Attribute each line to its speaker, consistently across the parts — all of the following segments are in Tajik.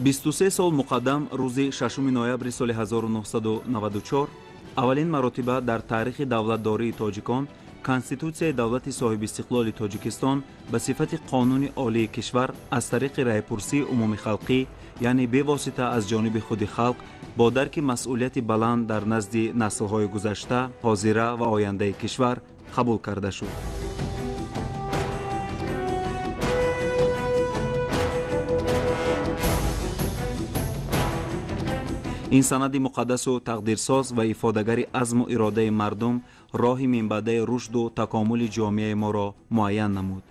Speaker 1: 23 сол муқаддам рӯзи 6 ноябри соли 1994 аввалин маротиба дар таърихи давлатдории тоҷикон Конститутсияи давлати соҳибистиқлоли Тоҷикистон ба сифати қонуни олии кишвар аз тариқи раъйпурсии умумихалқӣ, яъне бевосита аз ҷониби худи халқ, бо дарки масъулияти баланд дар назди наслҳои гузашта, ҳозира ва ояндаи кишвар қабул карда шуд. Ин санади муқаддасу тақдирсоз ва ифодагари азму иродаи мардум роҳи минбаъдаи рушду такомули ҷомеаи моро муайян намуд.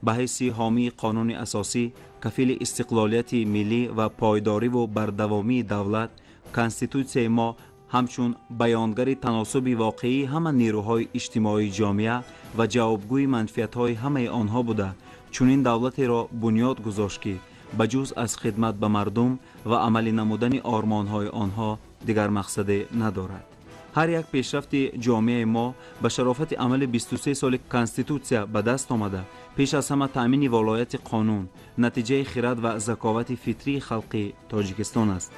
Speaker 1: Ба ҳайси ҳомии қонуни асосӣ, кафили истиқлолияти миллӣ ва пойдориву бардавомии давлат, Конститутсияи мо ҳамчун баёнгари таносуби воқеии ҳама нерӯҳои иҷтимоии ҷомеа ва ҷавобгӯи манфиатҳои ҳамаи онҳо буда, чунин давлатеро бунёд гузошт, ки ба ҷуз аз хидмат ба мардум ва амалӣ намудани ормонҳои онҳо дигар мақсаде надорад. Ҳар як пешрафти ҷомеаи мо ба шарофати амали 23 соли Конститутсия ба даст омада, пеш аз ҳама таъмини волояти қонун, натиҷаи хирад ва заковати фитрии халқи Тоҷикистон аст.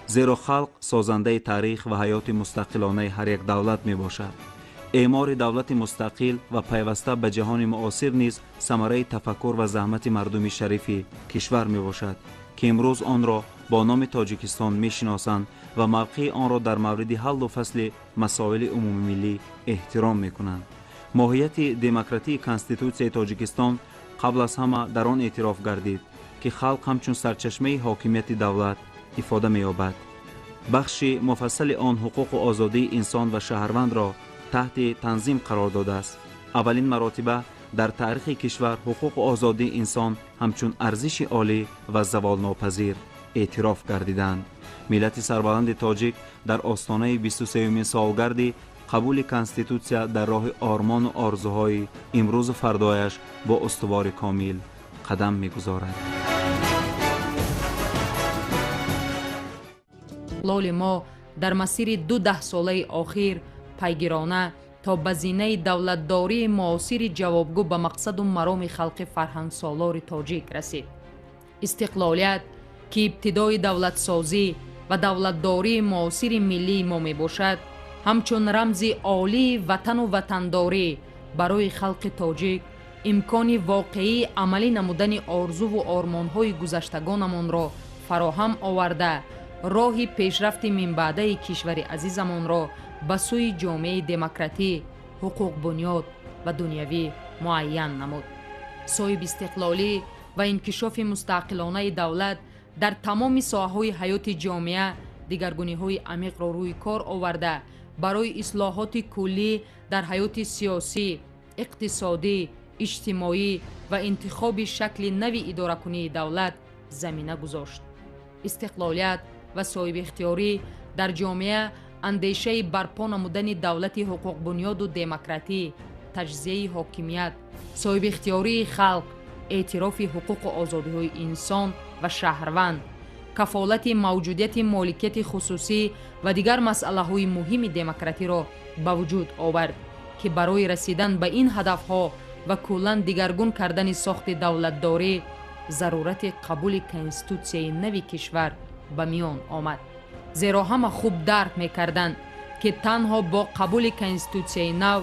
Speaker 1: Зеро халқ созандаи таърих ва ҳаёти мустақилонаи ҳар як давлат мебошад. Эъмори давлати мустақил ва пайваста ба ҷаҳони муосир низ самараи тафаккур ва заҳмати мардуми шарифи кишвар мебошад, ки имрӯз онро бо номи Тоҷикистон мешиносанд ва мавқеи онро дар мавриди ҳаллу фасли масоили умумимиллӣ эҳтиром мекунанд. Моҳияти демократии Конститутсияи Тоҷикистон қабл аз ҳама дар он эътироф гардид, ки халқ ҳамчун сарчашмаи ҳокимияти давлат ифода меёбад. Бахши муфассали он ҳуқуқу озодии инсон ва шаҳрвандро таҳти танзим қарор додааст. Аввалин маротиба дар таърихи кишвар ҳуқуқу озодии инсон ҳамчун арзиши олӣ ва заволнопазир эътироф гардиданд. Миллати сарбаланди тоҷик дар остонаи 23-юмин солгарди қабули Конститутсия дар роҳи ормону орзуҳои имрӯзу фардояш бо устувори комил қадам мегузорад.
Speaker 2: Лоли мо дар масири ду даҳсолаи охир пайгирона то ба зинаи давлатдории муосири ҷавобгӯ ба мақсаду мароми халқи фарҳангсолори тоҷик расид. Истиқлолият, ки ибтидои давлатсозӣ ва давлатдории муосири миллии мо мебошад, ҳамчун рамзи олии ватану ватандорӣ барои халқи тоҷик имкони воқеии амалӣ намудани орзуву ормонҳои гузаштагонамонро фароҳам оварда, роҳи пешрафти минбаъдаи кишвари азизамонро ба сӯи ҷомеаи демократӣ, ҳуқуқбунёд ва дунявӣ муайян намуд. Соҳибистиқлолӣ ва инкишофи мустақилонаи давлат дар тамоми соҳаҳои ҳаёти ҷомеа дигаргуниҳои амиқро рӯи кор оварда, барои ислоҳоти куллӣ дар ҳаёти сиёсӣ, иқтисодӣ, иҷтимоӣ ва интихоби шакли нави идоракунии давлат замина гузошт. Истиқлолият ва соҳибихтиёрӣ дар ҷомеа андешаи барпо намудани давлати ҳуқуқбунёду демократӣ, таҷзияи ҳокимият, соҳибихтиёрии халқ, эътирофи ҳуқуқу озодиҳои инсон ва шаҳрванд, кафолати мавҷудияти моликияти хусусӣ ва дигар масъалаҳои муҳими демократиро ба вуҷуд овард, ки барои расидан ба ин ҳадафҳо ва куллан дигаргун кардани сохти давлатдорӣ зарурати қабули Конститутсияи нави кишвар ба миён омад. Зеро ҳама хуб дарк мекарданд, ки танҳо бо қабули Конститутсияи нав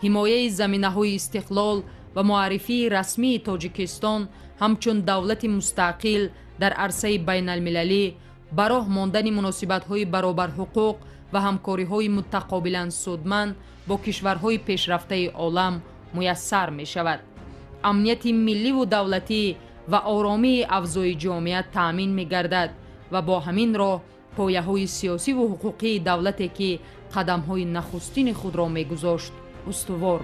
Speaker 2: ҳимояи заминаҳои истиқлол ва муаррифии расмии Тоҷикистон ҳамчун давлати мустақил дар арсаи байналмилалӣ, ба роҳ мондани муносибатҳои баробарҳуқуқ ва ҳамкориҳои мутақобилан судманд бо кишварҳои пешрафтаи олам муяссар мешавад. Амнияти милливу давлатӣ ва оромии авзои ҷомеа таъмин мегардад ва бо ҳамин роҳ пояҳои сиёсиву ҳуқуқии давлате, ки қадамҳои нахустини худро мегузошт, устувор.